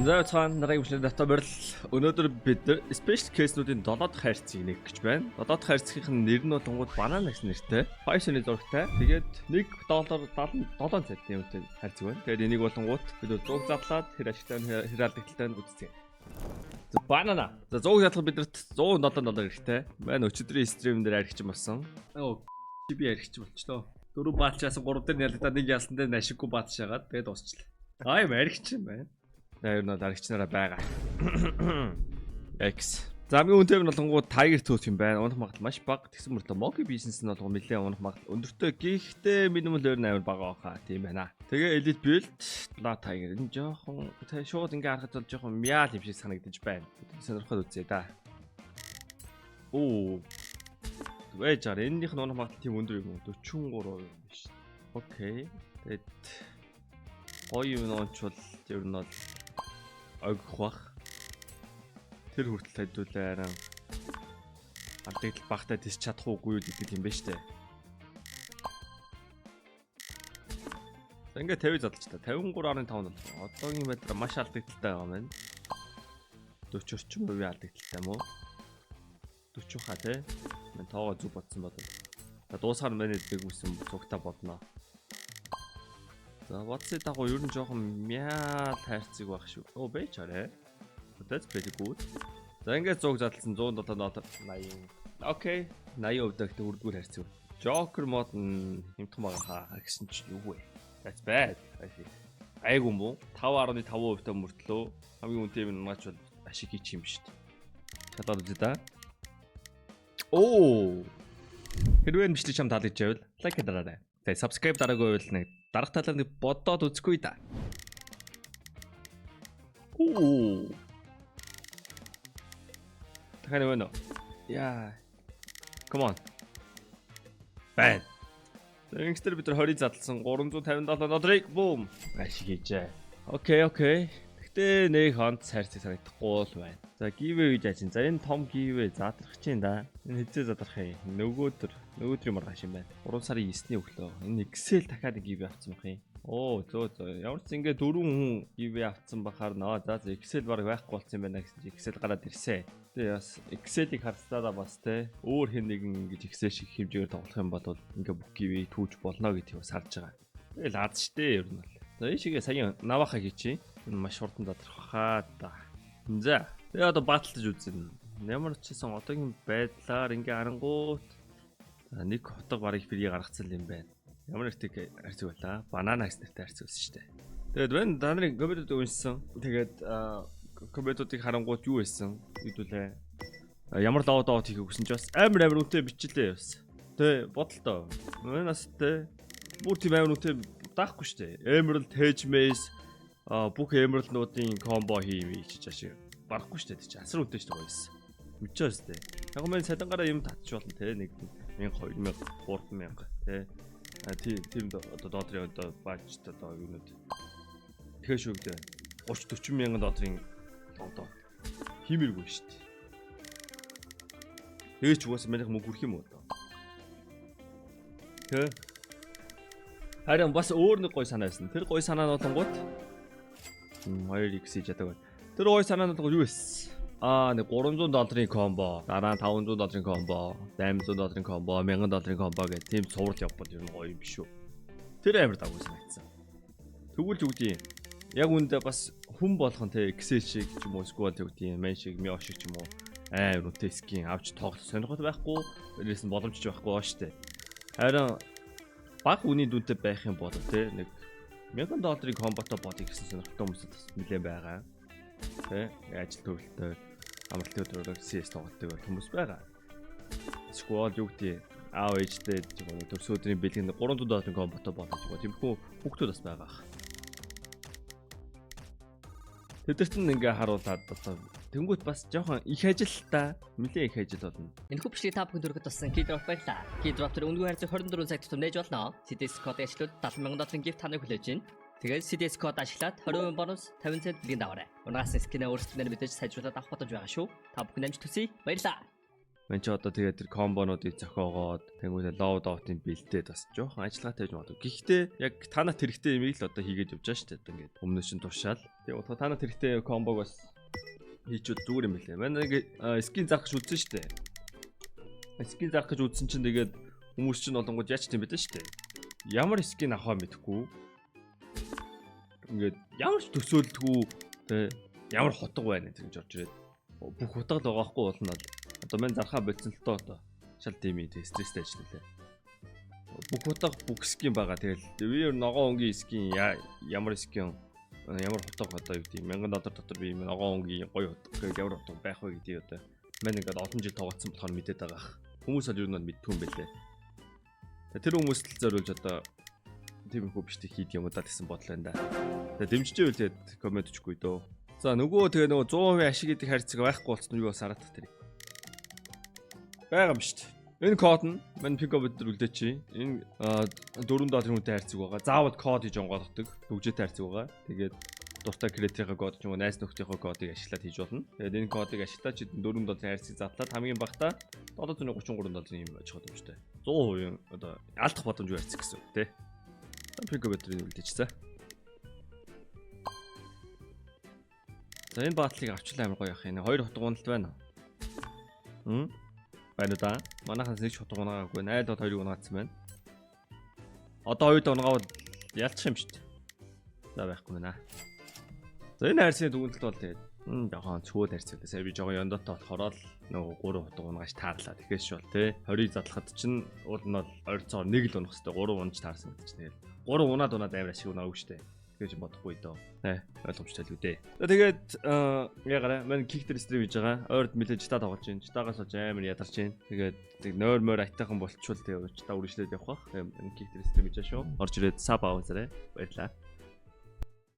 За, цаана дараагийн бичлэг дата барил. Өнөөдөр бид нар special case-нүүдийн 7 дахь хайрцгийг нэг гэж байна. 7 дахь хайрцгийн нэр нь болонгууд банана гэсэн нэртэй. Python-ы зурагтай. Тэгээд 1 доллар 77 центийн үнэтэй хайрцаг байна. Тэгээд энийг болонгууд бид 100 задлаад хэр ашигтай нь, хэр алдагдaltaй нь үзье. За, банана. За, 100 задлах биднэрт 107 доллар хэрэгтэй. Маань өчигдрийн stream дээр аригч болсон. Оо, би аригч болчлоо. Дөрөв баалчаас 3 дээр ялагдаад, нэг ялсан дээр ашиггүй баалч шагаад тэгээд дуусчлаа. Аа, юм аригч юм байна. За, ер нь бол аригч нараа байгаа. X. За, хамгийн үнэтэй нь болонгууд Tiger Tooth юм байна. Унах магадлал маш бага. Тэгсэн мөртлөө Monkey Business нь болгоо нэлээд унах магадлал өндөртэй. Гэхдээ minimum learn амар бага байхаа. Тийм байна. Тэгээ Elite Build Blood Tiger энэ жоохон тэг шууд ингээ харахад бол жоохон мяал юм шиг санагдаж байна. Сонирхол үзье да. Оо. Вэж ар энэнийх нь унах магадлал тийм өндөр юм уу? 43% юм биш. Okay. Тэгээд гоё юм ончвол ер нь бол огих бах. Тэр хүртэл хэдүүлээ арай алдагдал багтай тис чадах уугүй юу гэдэг юм байна штэ. За, ингээ 50 задлж та 53.5 доллар. Одоогийн байдлаар маш алдагдaltaй байгаа юм байна. 40 орчим хувийн алдагдaltaй юм уу? 40 хаа тий. Мен тоогоо зүг бодсон бол. За, дуусгаар миний нэг үсэн цугтаа бодноо. За, бодсны дагуу ер нь жоохон мяал хайрцаг байх шүү. Оо, бэж арай. That's pretty good. За, ингээд 100 задлсан 107 доллар 80. Okay. 80% дэгтэй үрдгүүр хайрцаг. Joker mode нь хямдхан байгаа хаа гэсэн чинь юу вэ? That's bad. Айгу муу. 5.5% та мөртлөө хамгийн үнэтэй юм наач бол ашиг хийчих юм шүү дээ. Чадаад үзье да. Оо. Хэрвээ энэ бичлэг чам таалагдж байвал like дараарай. Тэгээ subscribe дараагүй байвал нэг дарах талаар нэг бодоод үзэхгүй да. Оо. Дахиад нэг байна уу? Яа. Come on. Байн. Ингэстэр бид нар 20 задлсан 357 долларыг бум ашиг хийжээ. Okay. Гэтэ нэг онц хайрцаг санагдахгүй л байна. За, giveaway гэж яаж. За, энэ том giveaway задрах чинь да. Энэ хэзээ задрах юм? Нөгөөдрийн маргааш юм байна. 3 сарын 9-ний өглөө. Энэ Excel дахиад giveaway авсан байх юм. Оо, зөө зөө. Ямар ч ингээ дөрвөн хүн giveaway авсан бахаар нөө за Excel баг байхгүй болсон юм байна гэсэн чи Excel гараад ирсэн. Тэгээ бас Excel-ийг харцтаадаа бас те өөр хэн нэгэн ингэж Excel шиг хэмжээгээр тоглох юм бол ингээ бүх giveaway түүж болно гэдгийг бас харж байгаа. Тэгэл аз штэ ер нь бол. За, энэ шигээ сая наваха хийчихье. Энэ маш хурдан задрах хаа да. За. Тэгээ одоо баталж үзнэ. Ямар ч гэсэн одоогийн байдлаар ингээ харангуут за нэг хотго барыг free гаргацсан юм байна. Ямар нэртэй хайрцаг байлаа? Банана гэсэн нэртэй хайрцаг байсан шүү дээ. Тэгээд байна та нарын comment үүд уншсан. Тэгээд comment уудыг харангуут юу байсан? Хэдүүлээ. Ямар loadout хийхээ гэсэн чи бас амар амар үнэтэй бичлээ бас. Тэ бодолтой. Манаас тэ бүр тийм амар үнэтэй даахгүй шүү дээ. Emerald, Hedge Maze бүх Emerald-нуудын combo хийм хийж чааш барахгүй шүү дээ. Чи асар үнэтэй шүү дээ гоёс. Мэдчихэж байгаа шүү дээ. Яг мэн цалингаараа юм татчих болно те нэг 1000, 2000, 3000 те. А тийм тийм одоо долларын одоо budget одоо юунууд. Тэгэхээр шүү дээ. 30 40 мянган долларын одоо хиймэргүй шүү дээ. Тэгээ ч угаасаа манайх мөнгө хүрэх юм уу одоо. Тэ. Харин бас өөр нэг гой санаа байсан. Тэр гой санаа нь болонгууд 2x хийж чаддаг байна. Тэр гой санаа нь болгоо юу байсан? Аа, нэг 300 долларын combo, дараа нь 500 долларын combo, 800 долларын combo, 1000 долларын combo гэх тийм цуврал явбал ер нь гоё юм биш үү? Тэр амар дагуу санагдсан. Тэгвэл юу гэдэг юм? Яг үүндээ бас хүн болгон те Excel шиг ч юм уу, эсвэл юу гэдэг юм, Man шиг, Mio шиг ч юм уу амар үнэтэй skin авч тоглох сонирхол байхгүй, дээрээс нь боломж ч байхгүй баа штэ. Харин баг үний дүнтэй байх юм бол те нэг 1000 долларын combo той болъё гэсэн сонирхолтой хүмүүсд бас нэлээд байгаа. Тэ ажил төрөлтэй амралтын өдрөөр CS тоглолтыг хүмүүс байгаа. Эсвэл юу гэдэг аав ээжтэй ч юм уу төрсөн өдрийн бэлгэнд 300 долларын combo той болоо ч юм уу тиймэрхүү хүүхдүүд бас байгаа ах. Тэдэрт нь ингээ харуулад одоо тэнгуут бас жоохон их ажил л та. Нилээ их ажил болно. Энэхүү бичлэгийг та бүхэнд хүргэх туссан Keydrop баярлалаа. Keydrop дээр үнэгүй хайрцаг 24 цаг тутам нээж болно. CDS код ашиглаад 70 сая долларын gift таныг хүлээж байна. Тэгээд CDS код ашиглаад 20% бонус 50 цент бэлгийн даваарай. Унгаас skin ээ өөрсдөө мэдээж сайжруулад авах боломж байгаа шүү. Та бүхэн амжилт хүсье. Баярлалаа. Мэн чи одоо тэгээд тэр combo-нуудыг зохиогоод тэнгуүлээ loadout-ын бэлдээд бас жоохон ажиллагаатай байж магадгүй. Гэхдээ яг танат хэрэгтэй юмыг л одоо хийгээд явж байгаа шүү дээ. Одоо ингээд өмнөөс чинь туршаал. Тэгээ утга танат хэрэгтэй combo-г бас хийчүүд зүгээр юм билээ. Манай нэг skin зарах гэж үзсэн шүү дээ. Skin зарах гэж үзсэн чинь тэгээд хүмүүс чинь болонгууд яач тийм байлаа шүү дээ. Ямар skin авахаа мэдэхгүй. Ингээд ямар ч төсөөлдгүү тэ ямар хутга байна гэж орж ирээд бүх хутга л байгаа хгүй болно. Одоо мань зархаа болцсон л тоо одоо шал тийм ээ стресстэй ажиллалаа. Бүх хутга бүх skin байгаа. Тэгэл би ер ногоон өнгийн skin ямар skin ямар хутга одоо юу гэдэг 1000 доллар дотор би юм ногоон өнгийн гоё хутга гэж ямар хутга байх вэ гэдгийг одоо мань ингээд олон жил тоглоцсон болохоор мэдээд байгаа. Хүмүүс бол ер нь мэдтгүй юм байлээ. Тэр хүмүүст л зориулж одоо тиймэрхүү бичлэг хийдэг юм уу да гэсэн бодол байна да. Тэгээ дэмжиж байвал тэгээд comment өчгүй дөө. За нөгөө тэгээ нөгөө 100% ашиг гэдэг харьцаг байхгүй болсон юу бас хараадах тэр. Байгаа юм шүү дээ. Энэ код нь мань пико бид нар үлдээчи. Энэ 4 долларын үнэтэй харьцаг байгаа. Заавал код хийж онгойлгодог. Төгжээтэй харьцаг байгаа. Тэгээд дуртай creator-ийн код ч юм уу найз нөхдийнхөө кодыг ашиглаад хийж болно. Тэгээд энэ кодыг ашиглаад чи 4 долларын харьцаг задлаад хамгийн багадаа 733 долларын юм очих боломжтой. 100% одоо алдах боломжгүй харьцаг гэсэн үг тий. Пико бэтрийг үлдээчихсэн. За энэ battle-ыг авчлаа амар гоё явах юм. Хоёр хутга уналт байна. Байна уу да? Манайхаас нэг ч хутга унаагаагүй. Найд бол хоёрыг унагаацсан байна. Одоо хоёрыг унагаавал ялчих юм шүү дээ. За байхгүй мэнэ. За энэ хайрцгийн дүгнэлт бол тэгээд жоохон цөөл хайрцаг. Сая би жоохон ёндотой болохоор л нөгөө 3 хутга унагааж таарлаа. Тэгэхээр ш бол тий 20-ыг задлахад чинь уул нь бол ойролцоогоор нэг л унах хэвээр 3 унаж таарсан гэдэг чинь тэгээд 3 унаад унаад амар ашиг унаагүй шүү дээ. Тэгэхээр чи бодохгүй дөө. Тэ ойлгомжтой л үү дээ. За тэгээд ягараа мань Kick дээр stream хийж байгаа. Ойрд нэлээд GTA тоглож байна. GTA-гаас болж амар ядарч байна. Тэгээд тэг нойр мойр айтайхан болчвол тэгээд GTA үргэлжлээд явах бах. Тэгээд Kick дээр stream хийж байгаа шүү. Орж ирээд sub аваарай. Баярлалаа.